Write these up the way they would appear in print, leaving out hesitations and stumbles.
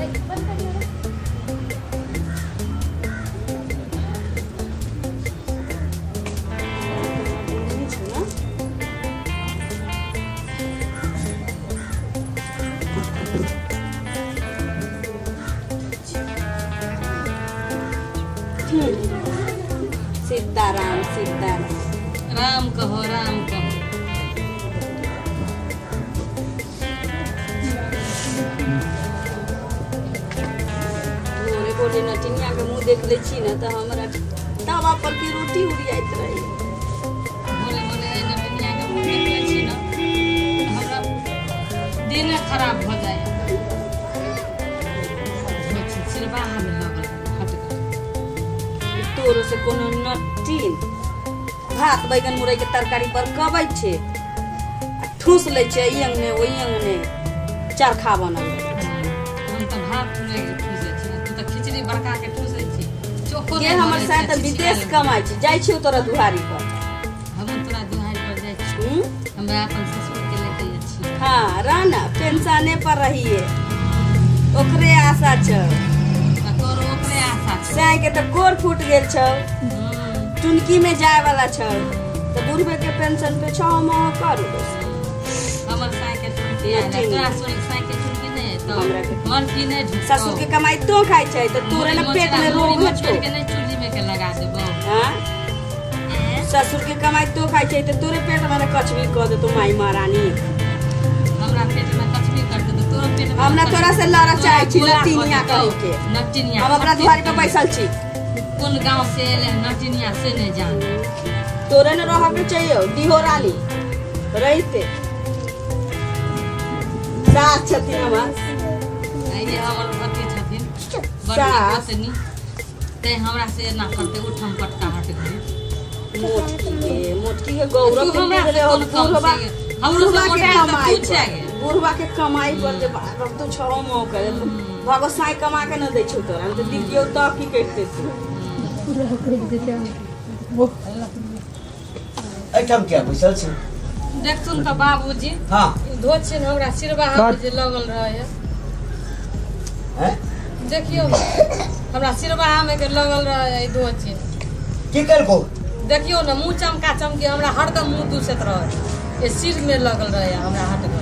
बंद करियौ रे। सीताराम सीताराम। राम कहो, राम कहो। भोरे भोरे नटिनिया के मुँह देख लै छी ने तऽ हमरा तवा पर के रोटी उड़ियाइत रहै। भोरे भोरे नटिनिया के मुँह देख लै छी ने तऽ हमरा दिने खराब भऽ जाइए। सिरबाहमे लगल हटकर। तोरो से कोनो नटीन भात बैगन मुरई के तरकारी बरकबै छै आ ठूस लै छै ई अंगने ओहि अंगने चरखा बनल। हम तऽ भात नहि ठूसै छी, तू तऽ खिचड़ी बड़का के ठूसै छी। चोखो के नहि हमर धरै साय छै, तऽ विदेश छिछिया कमाइ छै, जाइ छियौ तोरा दुहारी पर। हमहूँ तोरा दुहारि पर जाइ छी। हूँ? हमरा अपन ससुर के लेके जाइ छी। हाँ रह ना, पेंशने पर रहिए, ओकरे आशा छौ। आ तोरो ओकरे आशा छौ। साय के तऽ गोर फूट गेल छौ, टुनकी में जाय वाला छौ, तऽ बुढ़बे के पेंशन पे छह मह करू। हमर साय के चुनकी आयल है। तोरा सोनी साय के चुनकी नहि एतौ। हमरा के- मरकी नहि झुकतौ। ससुर के कमाई तो खाइ छै तऽ तोरे ने पेट में रोग मुरही हेतौ। के नहि चूल्ही में के लगा देबौ। हाँ? ससुर के कमाई तो खाइ छै तऽ तोरे पेट में ने कचबी कऽ देतौ माई महारानी। हमरा पेट में कचबी कर देतौ, तोरो पेट में। हम ना तोरा से लड़ऽ चाहै छी, तोरा नटिनिया कऽ देतौ। कहै के। नटिनिया। हम अपना दुआरी पर बैसल छी। कोन गांव से एले नटिनिया से नहि जान। तोरे ने रहऽ के चाहिए दिहो रानी रहिते सास छथिन हमर। आ ई हमर अथी छथिन बड़की सास। गोतनी, तैं हमरा से एना करतै उठम पटका हट गई। मोटकी के, मोटकी के गौरव तू हमरा के से कोन कम बुढ़वा से? हमरो से बुढ़वा के मोटा है तऽ कमाई तू पर छै गे। बुढ़वा के कमाई पर जे बाप तू छहो मो करे भगो साई कमा के न दै छौ तोरा, हम तऽ दितियौ तऽ की करिते तू? एहिठाम किया बैसल छी? देखथुन तऽ बाबूजी। हाँ। ई धोछिन हमरा सिरबा जे लगल रहै। हैं? देखियौ, हमरा सिरबामे के लगल रहै ई धोछिन। की केलको? देखियौ ने, मुँह चमका चमकी हमरा हरदम मुँह दूसैत रहै, ए सिर में लगल रहै हमरा हट गल।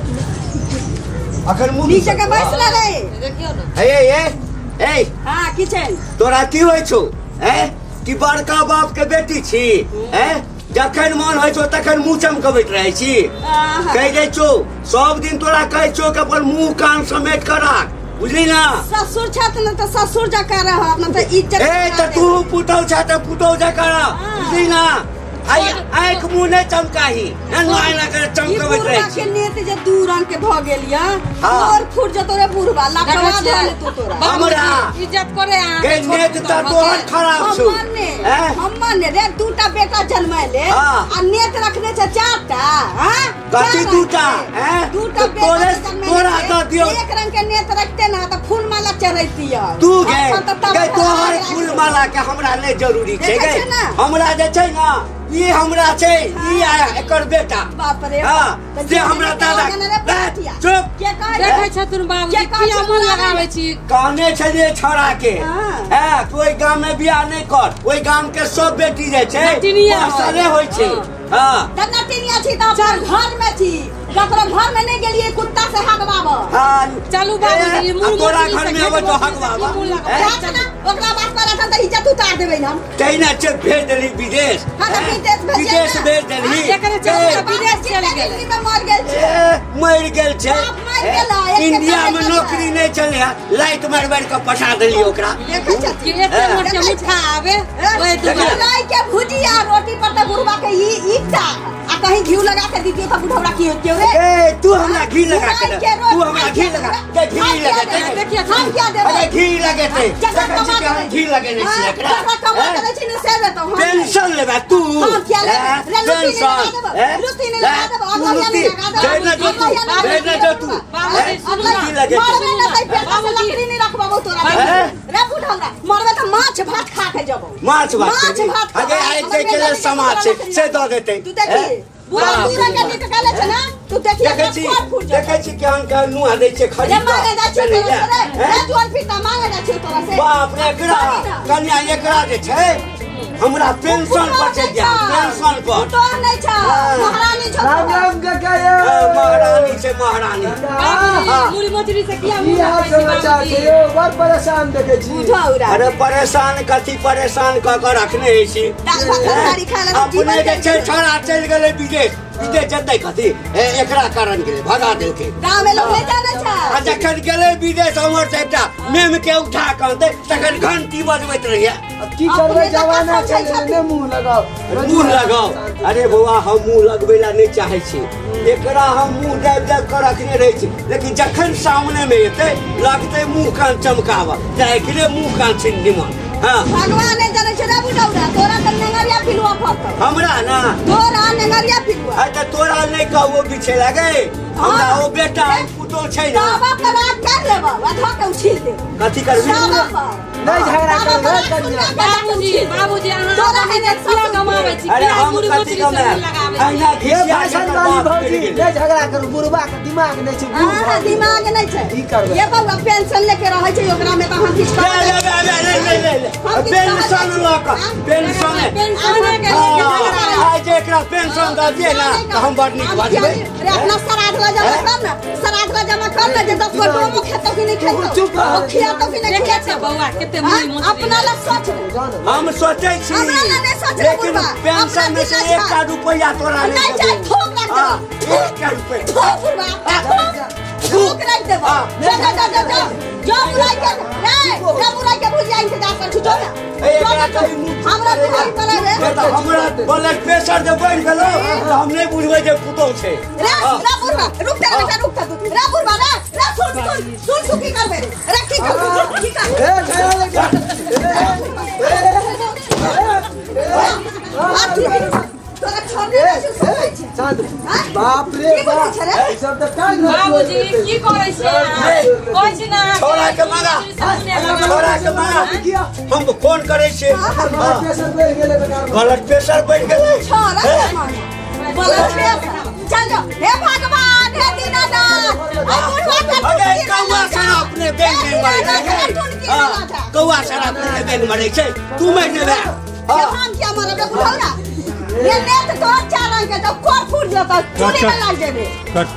अखन मुँह नीचे के बैसल रे। देखियौ ने। हे हे हे। हाँ, की छै? तोरा की होइ छौ? हैं कि बड़का बाप के बेटी छी? हैं, जखन मन होइ छौ तखन मुँह चमकबैत रहै छी? आहा। कहि दै छौ, सब दिन तोरा कहै छौ कि अपन मुँह कान समेट कऽ राख, बुझली ना? ससुर छथि ने तऽ ससुर जकाँ रहब ने तऽ इज्जत ए तऽ तू पुतहु छ तऽ पुतहु जकाँ रह, बुझली ना? आइ आँखि मुँह नहि चमकाही, एना एना कर ई चमकबैत रहै बुढ़वा छी। के नेत जे दू रंग के भऽ गेल या हाँ। और फूट जतो रे बुढ़वा, लकवा देखै छियै? धऽ लेतो तोरा। हमरा इज्जत करे अहाँ गे नेत तऽ तोहर खराब छौ। हमर ने हैं? हमर ने रे दूटा बेटा जन्मैले हाँ। आ नेत रखने छै चारटा। हाँ? कथी चार रंग दूटा? के। हैं? दूटा तऽ बेटा तोरे- जन्मैले तोरा छै। दऽ दियौ। एक रंग के नेत रखते ना तऽ फूल माला चढ़ैतियै। तू गे अपन तऽ तब गे तोहर राखि फूल माला के हमरा नहि जरूरी छै। देखै गे छै ने? हमरा जे छै ने ई हमरा छै ई आ एकर बेटा। बाप रे हाँ, बाप। से हमरा दादा के ने रे पतिया। चुप। के कहै देखै छथुन बाबूजी के कहै किया छै मन बुलाबै लगाबै छी? कहने छलियै छौड़ा के, हाँ। हैं, तू ओहि गाम में बियाह नहि कर, ओहि गाम के सब बेटी जे छै नटिनिया बसले होइ छै। हाँ। तऽ नटिनिया छी तऽ अपन घर में छी, ककरो घर में नहि गेलियै कुत्ता से हगबाबऽ। हाँ। चलू बाबूजी, ए, मुँह आ तोरा मोटरी घर से में अबै घेट तो मोटरी से हगबाबा। की मुँह लगाबै? हैं? जा छै ने, ओकरा बात पर एखन तऽ इज्जत उतार देबै हम। तहिना छै, भेज देली विदेश। हाँ, तऽ विदेश भेजिए विदेश ने। भेज देली। जेकरे चलते ए, विदेश चलि गेलै। जिंदगी में मर गेल छै। ए, मरि गेल छै। बाप मरि गेलै, एक इंडिया में बेटा नौकरी नहि छलै हँ, लाइट मारि मारि कऽ पठा देली ओकरा। देखै छथिन। कि एते हैं? मोट के मुठा आबे ओहि दुआरे। मुरई के भुजिया रोटी पर तऽ बुढ़वा के ई ईटा आ कहीं घी लगा के दितियो तऽ बुढ़ौरा की होतियो रे? ए तू हमरा घी लगा के दे। मुरई के रोटी तू हमरा घी लगा के घी हम किया लगेतै। देबै? देखिए, हम किया देबै? अरे घी लगेतै। जकरा देखै छी कमा कि हम के घी लगेने हाँ, छियै एकरा। जकरा कमा के हैं? दै छी ने से देतौ, हम नहि। पेंशन लेबै तू? हम किया लेबै? हैं? रे लुत्ती नहि पेंशन लगा देबौ। हैं? लुत्ती नहि लगा हैं? देबौ, तू अगहिया नहि लुत्ती लगा देबौ। भेज ना जो तू, अगहिया नहि भेज ना जो तू। बाबूजी, हैं? सुनू ना। लुत्ती लगेतै। मरबे ना तै पेट से बाबूजी। लकड़ी नहि रखबाबौ तोरा। हैं? रे बुढ़ौरा, मरबे तऽ माछ भात खा के जबौ। माछ भात माछ खेबही? भात खा। अगे आइ हमर के बेटा लेल के समाज तोरा छै लकड़ी से रखबाबौ। दऽ देतै। तू देखी हैं? बुढ़ा बाप दू रंग के रे। नीक कहले छै ने। तू देखिए देखै छी कोर फूट देखै छी केहन केहन नुआ दै छै रे खरीद मांगे जाइ छियौ कऽ तोरा से रे हैं? रे जुआन फिरता मांगे जाइ छियौ तोरा से बाप रे एकरा कन्या एकरा जे छै हमरा पेंशन पर छै ज्ञान, पेंशन पर पुतोह नहि छौ हाँ। महारानी छौ राम राम काका यौ हाँ, महारानी छै महारानी बाबूजी मुड़ी मोचरी से किया की मुँह हाल लगाबै छी समाचार बाबूजी छै यौ बड़ परेशान देखै छी बुझौरा अरे परेशान कथी परेशान कऽ कऽ रखने होइ छी दाल भात तरकारी खाय ला अपने जीवन जे छै छोड़ा चलि गेलै विदेश विदेश जेतै कथी एकरा कारण गेलै भगा देलकै गाँव में लोग नहि जानै छै आ जखन गेलै विदेश हमर से एकटा मेम के उठा कऽ अनतै तखन घंटी बजबैत रहिए अब की करबै अपने तऽ जमाना कसम छै छै ने मुंह लगाओ मुँह लगाओ अरे बौआ हम मुँह लगबै ला नहि चाहै छी एकरा हम मुँह दाबि दाबि कऽ रखने रहै छी लेकिन जखन सामने मे एतै लगतै मुँह कान चमकाबऽ तऽ एकरे मुँह कान छै निमन हाँ भगवान नहि जानै छै रे बुझौरा तोरा तऽ नेंगरिया पिलुआ फड़तौ हमरा ना तोरा नेंगरिया पिलुआ आइ तऽ तोरा नहि कहबो बिछे लगे हमरा ओ बेटा पुतोह छै ना बाबा पर राग कर लेबो आ धऽ के उछील देबो कथी करबी बाबा पर नहि झगड़ा बाबा करबै पर राग कन्या सुनना के बाबूजी उछील देबो। बाबूजी अहाँ तोरा अपने है किया कमाबै छी अरे किया हम मुड़ी कथी मोचरी से मुँह कमाएब लगाबै छी अहिना ये घिसिया भाषण के वाली बाप भौजी मरि गेलै। नहि झगड़ा करू बुढ़बा के दिमाग नहि छै बूढ़ हाँ, भऽ गेलै। दिमाग नहि छै की करबै? ये बौआ पेंशन लेके रहै छै ओकरा में तऽ हम किछु ले करबै ले ले ले ले ले ले हम किछु पेंशन लऽ कऽ पेंशन पेंशने के लेके झगड़ा हाँ, आइ जे एकरा पेंशन दऽ दियै ना तऽ हम बड़ नीक बजबै रे अपना श्राद्ध ला जमा कर ना श्राद्ध ला जमा कर ना जे 10 गो डोमो खेतौ कि नहि खेतौ चुप रह। ओ खियातौ कि नहि देखै छै खियातौ बौआ कते हाँ? मुड़ी मोचरी अपना ला सोच ले जाउ ने। हम सोचै छी हमरा लए नहि सोच रे लेकिन बुढ़बा। पेंशन में से अपना एकटा रुपैआ तोरा नहि नहि चाही, देबौ। थूक राख देबौ। हाँ, एकटा रुपैआ थूक बुढ़बा थूक थूक राख देबौ हाँ। जा जा जा जा जा जो मुराई के रे जा मुराई के भुजिया इंतजार कर छु जो ना ए, जो एकरा ना कहीं मुँह हमरा दुआरी पर रे नहीं तऽ हमरा ब्लड प्रेशर जे बढ़ि गेलौ तऽ हम नहि बुझबै जे पुतोह छै रे हाँ। रे बुढ़बा रुक जा बेटा रुक जा तू रे बुढ़बा रे रे सुन सुन सुन तू की करबे रे रे की करबे की करबे ए झगड़ा लगे आ तू तोरा छोड़ने नहि छौ सुनै छै शांत हाँ? बाप रे की बोलै बाप छै रे? ई सब तऽ टाइम बाबूजी की करै छियै अहाँ? कहै छी ना अहाँके छोड़ा के मांगा। मुड़ी से मुँह लगाबै। छोड़ा के मांगा किया हम फोन करै छियै ब्लड प्रेशर बढ़ि गेलै बेकार ब्लड प्रेशर बढ़ि गेलै छोड़ा के मांगा बोला छे चल जाओ हे भगवान हे दीनानाथ आ बुढ़वा के अरे टुनकी कौआ वाला सारा अपने बैंक में मरै हे छै दीनानाथ, टुनकी हाँ, वाला छै। कौआ सारा अपने बैंक मरै छै तू मरि जेबे ये हम क्या मरब रे बुढ़ौरा ये नेत तोर चार रंग के तो कोर फूट जतौ चूड़ी में लाग जेबे कट।